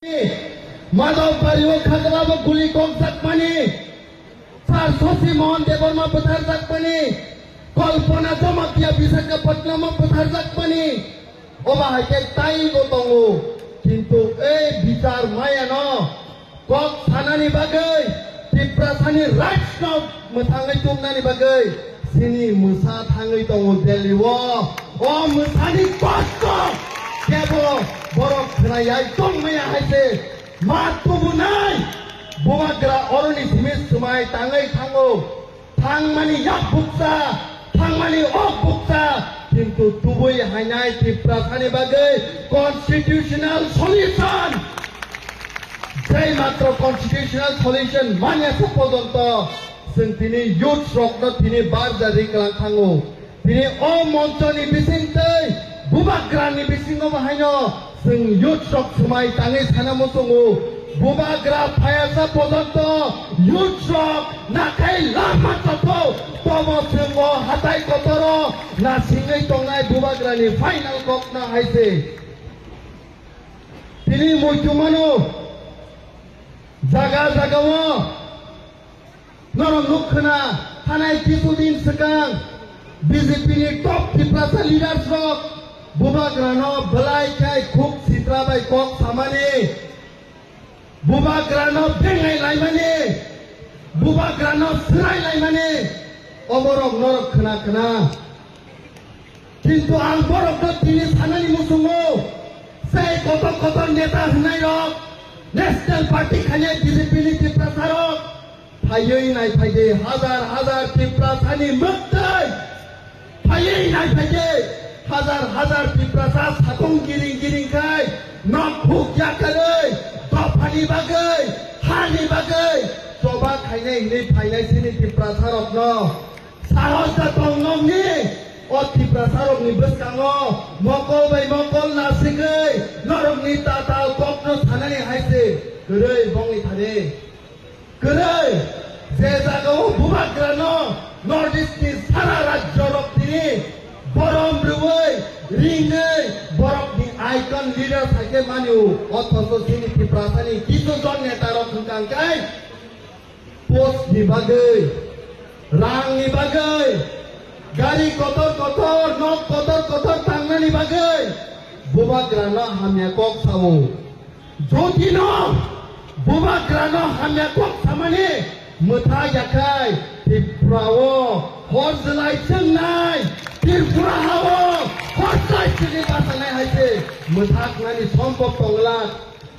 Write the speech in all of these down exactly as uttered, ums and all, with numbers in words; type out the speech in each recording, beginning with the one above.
Madhobari o khaklabo guli kokjakmani, Sir Shashi Mohan Debbarma bwtharjakmani, Kalpana Jamatia Visakhapatnam o bwtharjakmani, obo hai khe taibo tongo. Kintu ei bichar mayano kok sanani bagwi, Tiprasani rights no mwthangwi tubnani bagwi chini mwsa thangwi tongo Delhi o. O mwsani kosto kebo borok khwnayai tongmaya hai se ma tubunai bubagra oroni simi swmai tangwi thango. Thangmani yak bukcha, thangmani ok bukcha, kintu tubui hainai Tiprasani bagwi constitutional solution. Jai matro constitutional solution manya se pojonto chwng tini youth rokno tini barja ri kwlang thango. Tini o monchoni bisingtwi bubagrani bisingo bo haino chwng youth rok swmai tangwi sana muchungo. Bubagra phayasa pojonto youth rok nakhai lama chotho tobo chwng o hatai kotoro nasingwi tongnai bubagrani final kokno hai se. Tini muitu mano jaga jaga o Norok nuk khna, thanai kisu din swkang B J P ni top Tiprasa leaders rok bubagrano belai khai khuk sitra bai kok samani, bubagrano bengai laimani, bubagrano swrai laimani, oborok norok khna khna. Kintu ang borokno tini sanani muchungo, sei kotor kotor neta hwnnairok, National Party khainai B J P ni Tiprasarok, phaiwi naiphaidi hajar hajar Tiprasani mwktwi, phaiwi naiphaidi hajar hajar Tiprasa satung giring giring khai, nok huk yakarwi, dophani bagwi, hani bagwi, choba khainai hwnwi phainai sini Tiprasarokno. Sahos da tong nokni o Tiprasarokni bwskango mokol bai mokol nasigwi norokni tatal kokno sanani hai se kwrwi bongni thani. Kwrwi je jagao bubagrano North East ni sara rajyorok tini borom rwui ringwi borokni icon leader hai khe mani o, othocho chini Tiprasani kisu jon netarok hwnkha hwnkhe post ni bagwi, rang ni bagwi, gari kotor kotor, nok kotor kotor tangnani bagwi bubagrano hamya kok sao. Jotino bubagrano hamya kok samani mwthak yakhai Tripura o hor jwlai chwngnai, Tripura ha o hor jwlai chwngwi bachanai hai se mwthaknani sombhob tongla.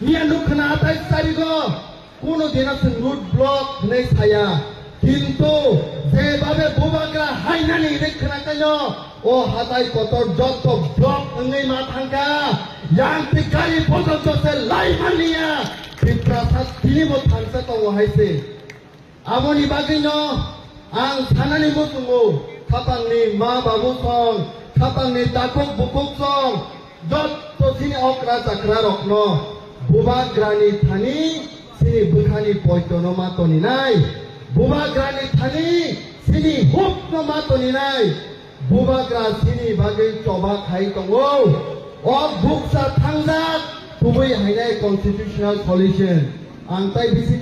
Miya nuk khna atai charigo. Kuno dina chwng road block hwnwi saya, kintu je babe bubagra hainani hwnwi khna kaino, o hatai kotor jotto block wngwi ma thangkha, yang twi gari pojonto se lai manliya, Tiprasa tinibo thangsa tongo hai se. Aboni bagwino ang sanani muchungo, khapangni ma babu song, khapangni takhuk bukhuk song, jotto chini okra chakra rokno bubagrani thani chini bwkhani poitono ma toninai, bubagrani thani chini hukno ma toninai, bubagra chini bagwi choba khai tongo. O bukcha thangjak kubui hainai constitutional solution. Ang tai bisi